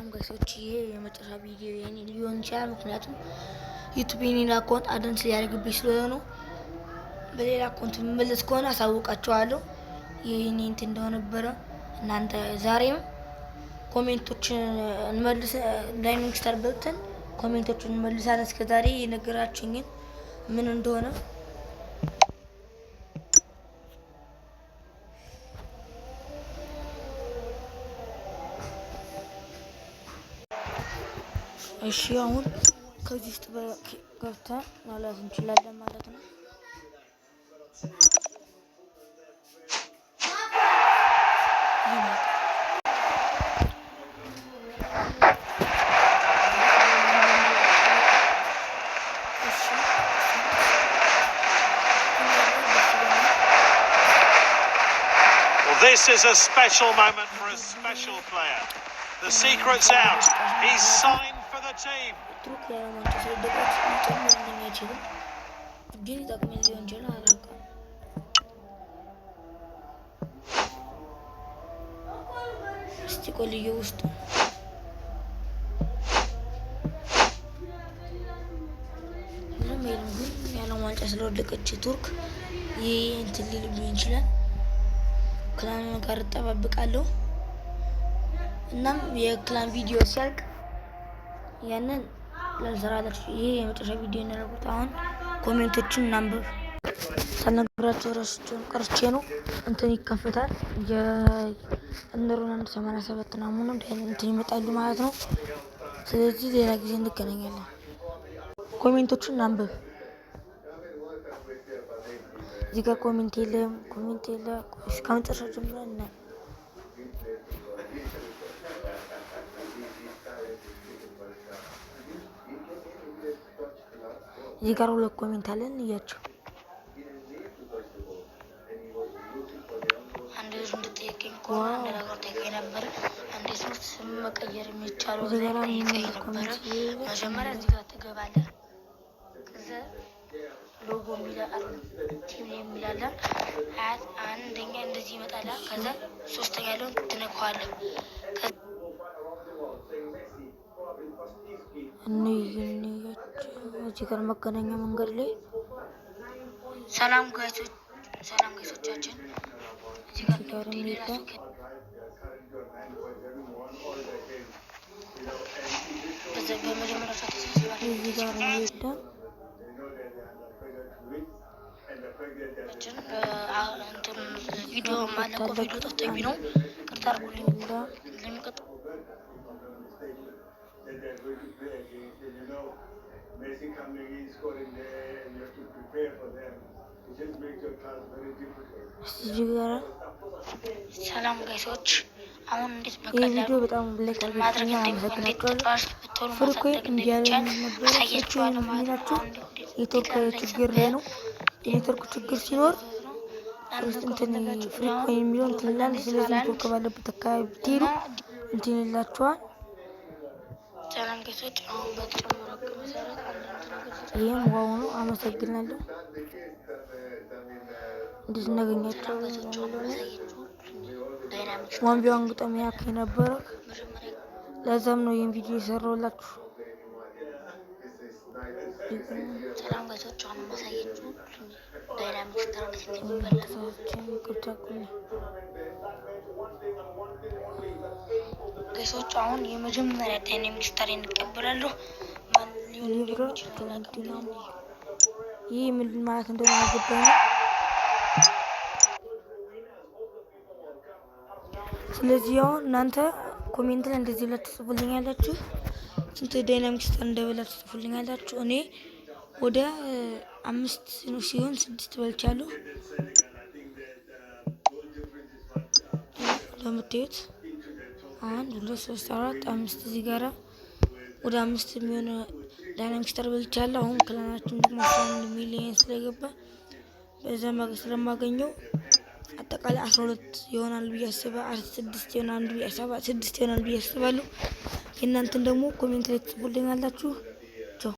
ሰላም guys ኦች፣ ይሄ የመጨረሻ ቪዲዮ የኔ ሊሆን ይችላል። ምክንያቱም ዩቱብ የኔን account uninstall ሊያደርግብኝ ስለሆነ ነው። በሌላ account የምመለስ ከሆነ አሳውቃቸዋለሁ። ይሄ የኔ እንትን እንደነበረ እናንተ ዛሬም comment ኦችን እንመልስ፣ dynamic star በልተን comment ኦችን እንመልሳለን። እስከ ዛሬ የነገራችሁኝን ምን እንደሆነ። እሺ፣ አሁን ከዚህ ውስጥ ገብተን ማለት እንችላለን ማለት ነው። ይመጣል። እሺ። Well, this is a special moment for a special player. The secret's out. He's signed for the team. ቱርክ የዓለም ዋንጫ ስለወደቀች ሊጨምርልኝ አይችልም፣ ግን ሊጠቅመኝ ሊሆን ይችላል፣ አላውቅም። እስቲ ቆልዬ ውስጡ ምንም የለም፣ ግን የዓለም ዋንጫ ስለወደቀች ቱርክ ይህ እንትን ሊልብኝ ይችላል። Clan ጋር እጠባብቃለሁ። እናም የ clan ቪዲዮ ሲያልቅ ያንን ላልሰራላችሁ ይሄ የመጨረሻ ቪዲዮ ያደረጉት። አሁን comment ኦችን እናንብብ። ሳልነግራቸው ረስቼውን ቀርቼ ነው። እንትን ይከፈታል፣ የእነ ሮናልዶ 87 ናሙና እንትን ይመጣሉ ማለት ነው። ስለዚህ ሌላ ጊዜ እንገናኛለን። Comment ኦቹን እናንብብ። እዚህ ጋር comment የለም፣ comment የለም። እስከ መጨረሻው ጀምረን እናይ። እዚህ ጋር ሁለት comment አለን፣ እያቸው። አንድ ልጅ እንድጠየቀኝ ከሆነ አንድ ነገር ጠይቀኝ ነበር። እንዴት ነው ስም መቀየር የሚቻለው? እዚህ ጋር ጠይቀኝ የሚመልስ ነበረ። Comment የለም። መጀመሪያ እዚህ ጋር ትገባለህ። ከዛ ሎጎ የሚል አለ፣ team የሚል አለ። አያት አንደኛ እንደዚህ ይመጣል። ከዛ ሶስተኛ ያለውን ትነካዋለህ። እንይ እንያቸው። እዚህ ጋር መገናኛ መንገድ ላይ። ሰላም guys ኦች፣ ሰላም guys ኦቻችን፣ እዚህ ጋር እዚህ ጋር ሌላ የለም። ሰው በዛ በመጀመሪያው ሰዓት ተሰብስባል። እዚህ ጋር የለም። እንትን ቪዲዮ ማለቆ ቪዲዮ ጠፍቶብኝ ነው። ይቅርታ አድርጉልኝ። የለም። ለሚቀጥለው Messi coming in, scoring there, and you have to prepare for them. It just makes your task very difficult. እዚህ ጋር ሰላም guys ኦች፣ አሁን እንዴት ይህ በቀላሉ ቪዲዮ በጣም like ማድረግ አድርጉልኝ። እንዴት አመሰግናችኋለሁ። ተጫዋች ብትሆኑ ፍርኮ ማሳደግ እንዲያለ እንደሚቻል ነበረ። ፍርኮ አሳያችኋለሁ ማለት ነው። የሚላችሁ አሁን እንዴት ኔትወርክ ችግር ላይ ነው። የኔትወርክ ችግር ሲኖር እንትን free coin የሚለው እንትን ይላል። ስለዚህ ኔትወርክ ባለበት አካባቢ ብትሄዱ እንትን ይላችኋል። ሰላም guys ኦች፣ አሁን በተጨመረው ሕግ መሰረት አንዳንድ ነገር ይህም wow ነው። አመሰግናለሁ። እንዴት እናገኛቸው ሰላም guys ኦች፣ አሁን ማሳያችሁ dynamic One v one ግጠም ያክ የነበረ መጀመሪያ ለዛም ነው ይህን ቪዲዮ የሰራሁላችሁ። ሰላም guys ኦች፣ አሁን ማሳያችሁ dynamic star እንዴት እንደሚበላ ነው። ይቅርታ አድርጉልኝ። Guys ኦች፣ አሁን የመጀመሪያ dynamic star እንቀበላለሁ። ማን ሊሆን ሊብሮ እንደሚችል አላውቅም፣ ግን ይህ ምን ማለት እንደሆነ አልገባኝም። ስለዚህ አሁን እናንተ comment ላይ እንደዚህ ብላችሁ ጽፉልኛላችሁ። ስንት dynamic star እንደበላችሁ ጽፉልኛላችሁ። እኔ ወደ አምስት ሲሆን ስድስት በልቻለሁ። እንደምታዩት አንድ፣ ሁለት፣ ሶስት፣ አራት፣ አምስት፣ እዚህ ጋራ ወደ አምስት የሚሆን dynamic star በልቻለሁ። አሁን clan ኣችን ደግሞ 11 ሚሊዮን ስለገባ በዛ ስለማገኘው አጠቃላይ 12 ይሆናል ብዬ አስባ ስድስት ይሆናል ብዬ አስባ ስድስት ይሆናል ብዬ አስባለሁ። የእናንተን ደግሞ comment ላይ ትጽፉልኛላችሁ። ቻው።